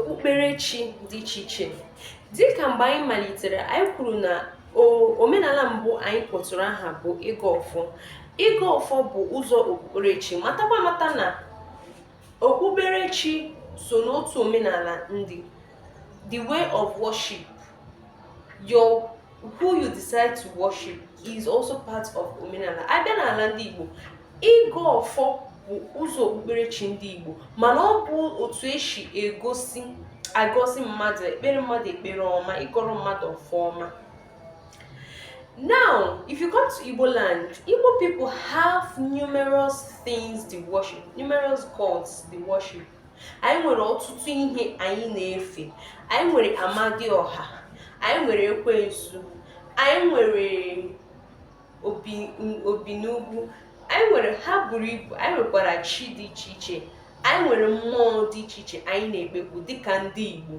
Okpukperechi dị iche iche. Dịka mgbe anyị malitere, anyị kwuru na omenala mbụ anyị kpọtụrụ aha bụ ịgọ ọfọ. Ịgọ ọfọ bụ ụzọ okpukperechi. Matakwa amata na okpukperechi so n'otu omenala ndị, the way of worship, your who you decide to worship is also part of omenala. Abịa n'ala ndị Igbo, ịgọ ọfọ bụ ụzọ okpukperechi ndị Igbo, mana ọ bụ otu esi egosi agọzi mmadụ, ekpere mmadụ ekpere ọma, ịgọrọ mmadụ ọfọ ọma. Now, if you come to Igbo land, Igbo people have numerous things they worship, numerous gods they worship. Anyị nwere ọtụtụ ihe anyị na-efe. Anyị nwere Amadioha, anyị nwere Ekwensu, anyị nwere obi Obinugwu, anyị nwere ha buru ibu. Anyị nwekwara chi dị iche iche, anyị nwere mmụọ dị iche iche anyị na-ekpekwu dịka ndị Igbo.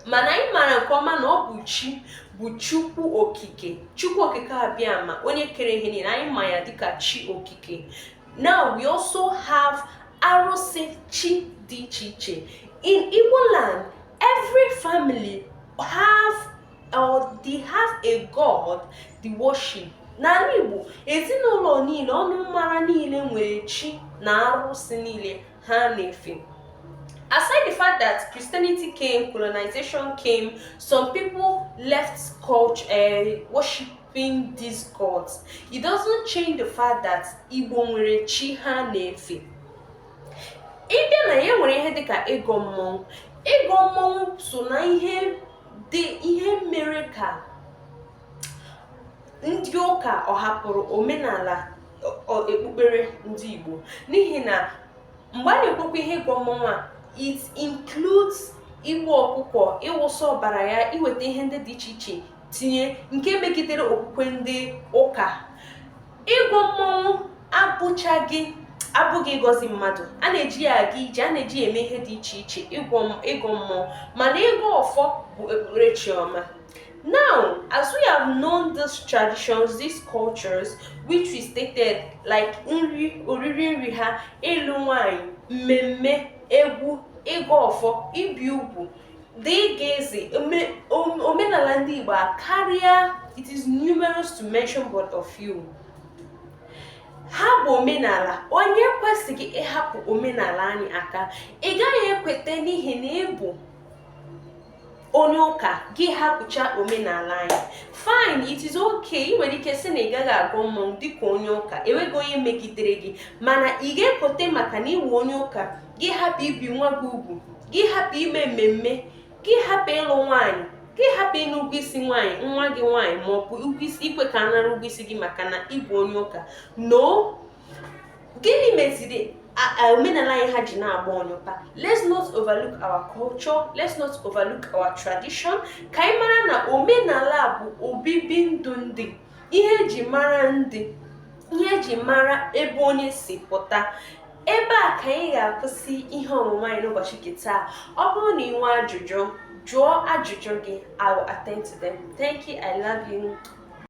Mana anyị maara nke ọma na ọ bụ chi bụ Chukwu Okike, Chukwu Okike Abịama, onye kere ihe niile. Anyị ma ya dịka chi okike. Now, we also have arụsị, chi dị iche iche. In Igbo land, every family have or they have a god they worship. N'ala Igbo, ezinụlọ niile, ọnụ mmara niile nwere chi na arụsị niile ha na-efe. Aside the fact that Christianity came, colonization came, some people left culture, worshiping these gods, it doesn't change the fact that Igbo nwere chi ha na-efe. Ịbịa na ya, nwere ihe dịka ịgọ mmọnwụ. Ịgọ mmọnwụ so na ihe dị ihe mere ka ndị ụka ọ hapụrụ omenala okpukpere ndị Igbo, n'ihi na mgbe a na-ekwekwa ihe ịgọ mmọnwụ a, it includes igbu ọkụkọ, ịwụsa ọbara ya, iweta ihe ndị dị iche iche tinye, nke megidere okwukwe ndị ụka. Ịgọ mmọnwụ abụchaghị abụghị ịgọzi mmadụ. A na-eji ya aga ije, a na-eji ya eme ihe dị iche iche, ịgọ mmụọ. Mana ịgọ ọfọ bụ okpukperechi ọma. Now, as we have known these traditions, these cultures which we stated, like nri oriri, nri ha, ịlụ nwanyị, mmemme, egwu, ịgọ ọfọ, ibi ugwu, dị ịga eze, omenala ndị Igbo karịa. It is numerous to mention but a few. Ha bụ omenala. Onye kwesịghị ịhapụ omenala anyị aka, ị gaghị ekweta n'ihi na ị bụ onye ụka, gị hapụcha omenala anyị. Fine, it is okay, ị nwere ike sị na ị gaghị agụ mmọnwụ dịka onye ụka, enweghị onye megidere gị. Mana ị ga-ekote maka na ịwụ onye ụka, gị hapụ ibi nwa gị ugwu, gị hapụ ime mmemme, gị hapụ ịlụ nwaanyị, gị hapụ ịnụ ụgwọ isi nwaanyị nwa gị nwaanyị, maọbụ ụgwọ isi, ikwe ka a nara ụgwọ isi gị maka na ịbụ onye ụka. No, gịnị meziri omenala anyị ha ji na-agba ọnyụpa? Let's not overlook our culture, let's not overlook our tradition. Ka anyị mara na omenala bụ obibi ndụ ndị, ihe eji mara ndị, ihe eji mara ebe onye si pụta. Ebe a ka anyị ga-akwụsị ihe ọmụmụ anyị n'ụbọchị nke taa. Ọ bụrụ na ị nwee ajụjụ, jụọ ajụjụ gị. I will attend to them. Thank you. I love you.